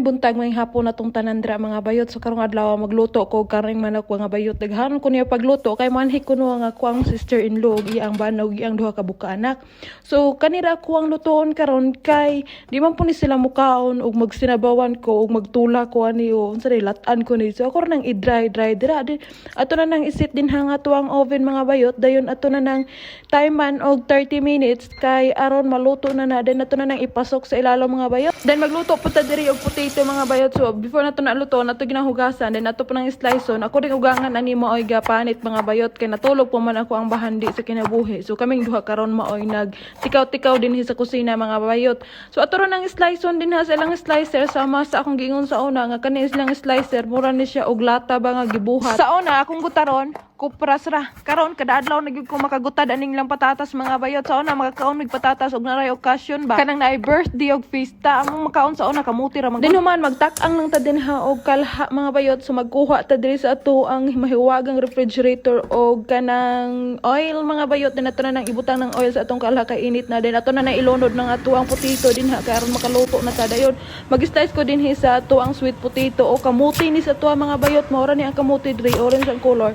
Maayong buntag, maayong hapon atong tanan dira, mga bayot. So karong adlaw magluto ko og karneng manok, mga bayot. Daghanon ko niya pagluto kay manhik kuno ang ako ang sister-in-law ug iyang bana ug iyang duha ka buka anak. So kanira ako ang lutoon karon kay di man po ni sila mukaon ug magsinabawan ko ug magtula ko ani o unsa day lat-an ko ni. So ako ra nang i-dry dry dira. Di, ato na nang isit din ha nga ang oven, mga bayot. Dayon ato na nang timan og 30 minutes kay aron maluto na na. Then ato na nang ipasok sa ilalom, mga bayot. Then magluto po ta diri og potato, mga bayot. So before nato na luto, nato ginahugasan, then ato pa nang slice on. Ako ring ugangan ani maoy gapanit, mga bayot, kay natulog po man ako ang bahandi sa kinabuhi. So kaming duha karon maoy nag tikaw-tikaw din sa kusina, mga bayot. So ato ra nang slice on din ha sa ilang slicer, sama sa akong giingon sa una nga kani ilang slicer mura ni siya og lata ba nga gibuhat. Sa una akong gutaron kupras ra. Karon kada adlaw na gyud ko makagutad aning lang patatas, mga bayot. Sa una makakaon mig patatas og naray okasyon ba. Kanang naay birthday og fiesta among makaon sa una kamuti ra man. Din human magtak-ang lang ta din ha og kalha, mga bayot. So magkuha ta diri sa ato ang mahiwagang refrigerator og kanang oil, mga bayot. Din ato na nang ibutang ng oil sa atong kalha kay init na. Din ato na nang ilunod ng ato ang potato din ha kay aron makaluto na ta dayon. Mag-slice ko din sa ato ang sweet potato o kamuti ni sa ato, mga bayot. Maura ni ang kamuti diri, orange ang color.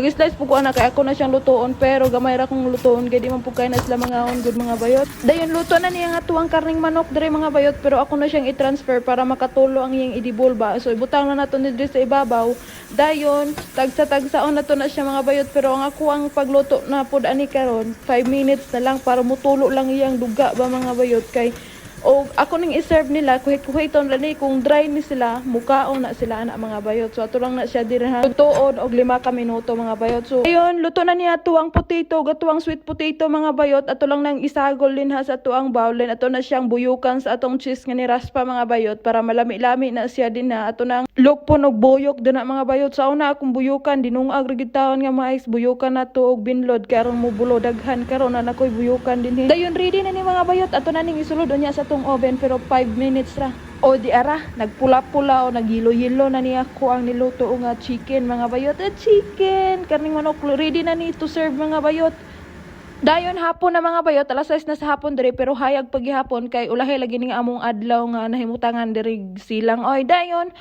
Mag-slice po ko ana kay ako na siyang lutoon, pero gamay ra kong lutoon kay di man pud kay na sila mangaon gud, mga bayot. Dayon luto na niya nga atuang karning manok diri, mga bayot, pero ako na siyang i-transfer para makatulo ang iyang edible ba. So ibutang na nato ni diri sa ibabaw. Dayon tagsa-tagsaon na to na siya, mga bayot, pero ang ako ang pagluto na pud ani karon 5 minutes na lang para mutulo lang iyang duga ba, mga bayot, kay o ako ning i-serve nila kuhit-kuhiton lang ni. Kung dry ni sila, mukaon na sila ana, mga bayot. So ato lang na siya diri ha lutoon og 5 ka minuto, mga bayot. So ayun, luto na niya tuang potato gatuang sweet potato, mga bayot. Ato lang nang isagol din ha sa tuang bowl. Then ato na siyang buyukan sa atong cheese nga niraspa, mga bayot, para malami-lami na siya din ha. Ato nang lukpon og buyok din na, mga bayot. Sa una akong buyukan dinungag ra gid taon nga mais. Buyukan nato og binlod kay aron mobulo daghan. Karon na nakoy buyukan dinhi. Dayon ready na ni, mga bayot. Ato na ning isulod unya sa atong oven, pero 5 minutes ra. O di ara, nagpula-pula o nagyilo-yilo na niya ako ang niluto nga chicken, mga bayot. Eh, chicken, karning manok, ready na ni to serve, mga bayot. Dayon hapon na, mga bayot, alas 6 na sa hapon diri, pero hayag paghihapon kay ulahi lagi ning among adlaw nga nahimutangan diri silang. Oy, dayon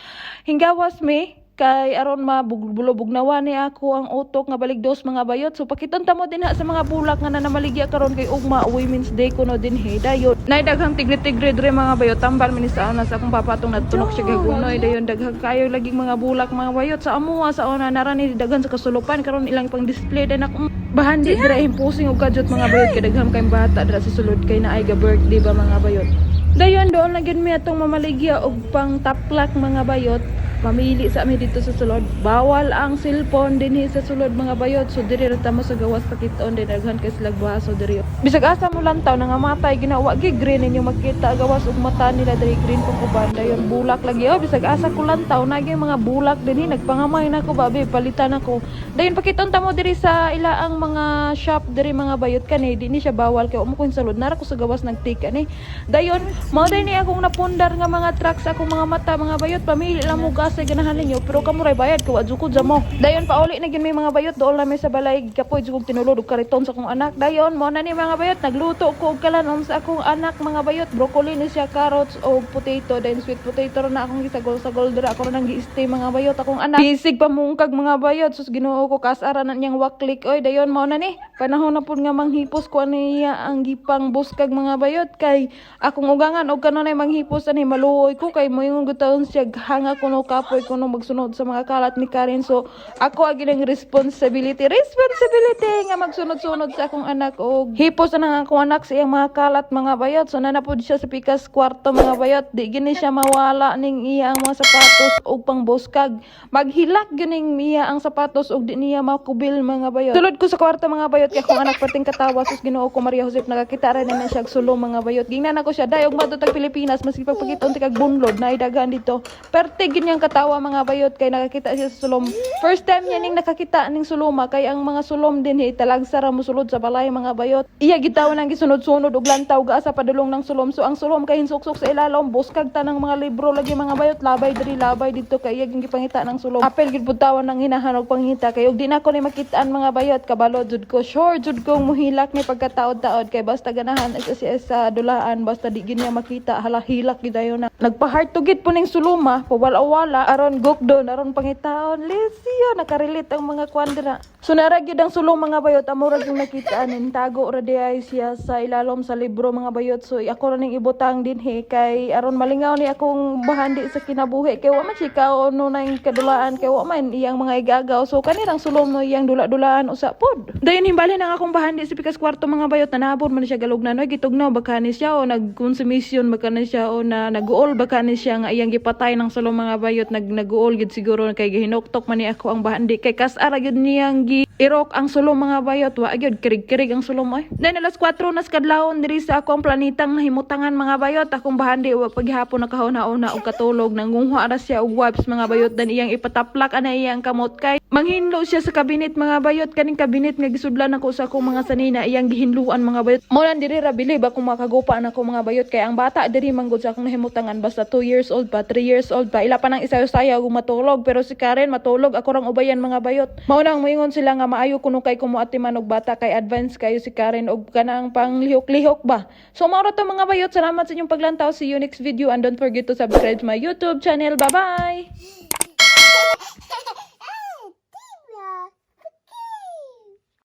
hinggawas mi kay aron mabugbulobugnawa ni ako ang utok nga baligdos, mga bayot. So pakiton ta mo dinha sa mga bulak nga nanamaligya karon kay ugma Women's Day kuno dinhi. Dayon nay daghang tigre-tigre diri, mga bayot. Tambal man ni sa una sa akong papa atong nagtunok siya kay gunoy. Dayon daghang kayo laging mga bulak, mga bayot. Sa amuha sa una nara ni daghan sa kasulupan, karon ilang pang display din ako. Bahandi dira himposing og kadyot, mga bayot, kay daghan kay bata dira sa sulod kay naay ga birthday ba, mga bayot. Dayon doon na gyud mi atong mamaligya og pang taplak, mga bayot. Mamili sa mi dito sa sulod. Bawal ang cellphone dinhi sa sulod, mga bayot. So diri ra ta mo sa gawas pakiton din daghan kay silag baso diri. Bisag asa mo lantaw nangamatay ginawa gi green ninyo makita gawas og mata nila diri, green pong uban. Dayon bulak lagi oh, bisag asa ko lantaw nagi mga bulak dinhi. Nagpangamay na ko babe, palitan ako. Dayon pakiton ta mo diri sa ilaang mga shop diri, mga bayot. Kani di ni siya bawal kay umo ko sa sulod, nara ko sa gawas nagtika ni. Dayon mao day ni akong napundar nga mga trucks akong mga mata, mga bayot. Pamili lang mo asa ganahan ninyo, pero kamo ray bayad kay wa jud ko jamo. Dayon pauli na gyud mi, mga bayot. Dool na mi sa balay, kapoy jud kog tinulod og kariton sa akong anak. Dayon mao na ni, mga bayot, nagluto ko og kalanon sa akong anak, mga bayot. Broccoli ni siya, carrots o potato, then sweet potato ra na akong gisagol-sagol dira. Ako ra nang gi-steam, mga bayot. Akong anak bisig pamungkag, mga bayot. Sus, Ginoo ko, kasara na niyang waklik oy. Dayon mao na ni, panahon na pud nga manghipos ko niya ang gipang buskag, mga bayot, kay akong ugangan og kanunay manghipos ani maluoy ko kay moingon gud taon siya hanga kuno, kapoy kuno magsunod sa mga kalat ni Karen. So ako agi ng responsibility responsibility nga magsunod-sunod sa akong anak og hipos na ang akong anak sa iyang mga kalat, mga bayot. So nana pud siya sa pikas kwarto, mga bayot. Di gini siya mawala ning iya ang mga sapatos og pangbuskag. Maghilak gyud ning iya ang sapatos og di niya makubil, mga bayot. Sulod ko sa kwarto, mga bayot, kay akong anak perting katawa. Sus, Ginoo ko, Maria Josep, nakakita ra na siya og sulong, mga bayot. Gingnan ako siya, dayog madto tag Pilipinas maski pagpakit-on ti kag bunlod na daghan dito. Perte gid niyang katawa, mga bayot, kay nakakita siya sa sulom. First time niya ning nakakita ning suloma kay ang mga sulom dinhi talagsa ra mosulod sa balay, mga bayot. Iya gitaw nang gisunod-sunod og lantaw gaasa padulong ng sulom. So ang sulom kay hinsuksok sa ilalom, buskag tanang mga libro lagi, mga bayot, labay diri, labay didto kay iya ging gipangita ng sulom. Apel gid pud tawon nang hinahan og pangita kay og di na ko ni makitaan, mga bayot, kabalo jud ko. Sure jud kong muhilak ni pagkataod-taod kay basta ganahan sa siya sa dulaan, basta di gid niya makita, hala, hilak gid dayon na. Nagpa-heart to gid po ning suloma, pawala-wala aron gukdon, aron pangitaon. Lesiyo, nakarelate ang mga kwan dira. So nara gyud ang sulom, mga bayot, amo ra gyud nakita nin tago ra di ay siya sa ilalom sa libro, mga bayot. So ako ra ning ibutang dinhi kay aron malingaw ni akong bahandi sa kinabuhi kay wa man siya kaon nang kadulaan kay wa man iyang mga igagaw. So kanirang sulom no iyang dula-dulaan usa pod. Dayon himbalhin ang akong bahandi sa pikas kwarto, mga bayot, nanabor man siya galugnan oy, gitugnaw baka ni siya o nagkonsumisyon baka ni siya o na naguol baka ni siya nga iyang gipatay ng sulom, mga bayot. Naguol gid siguro kay gihinuktok man ni ako ang bahandi kay kas-ara gyud niyang gi irok ang sulom, mga bayot. Wa gyud kirig-kirig ang sulom oy. Then alas 4 nas kadlawon diri sa ako ang planetang nahimutangan, mga bayot. Akong bahandi wa paghapon nakahuna-una og katulog, nangunguha ra siya og wipes, mga bayot, dan iyang ipataplak ana iyang kamot kay manghinlo siya sa kabinet, mga bayot, kaning kabinet nga gisudlan ako sa akong mga sanina, iyang gihinluan, mga bayot. Mo nang diri ra bilib akong makagupa na ako, mga bayot, kay ang bata diri manggod sa akong nahimutangan basta 2 years old pa, 3 years old pa, ila pa nang isayo-sayaw ug matulog, pero si Karen matulog ako rang ubayan, mga bayot. Mao nang moingon sila nga maayo kuno kay kumuatiman og bata kay advance kayo si Karen og kanang panglihok-lihok ba. So mao ra to, mga bayot. Salamat sa inyong paglantaw. See you next video and don't forget to subscribe to my YouTube channel. Bye bye.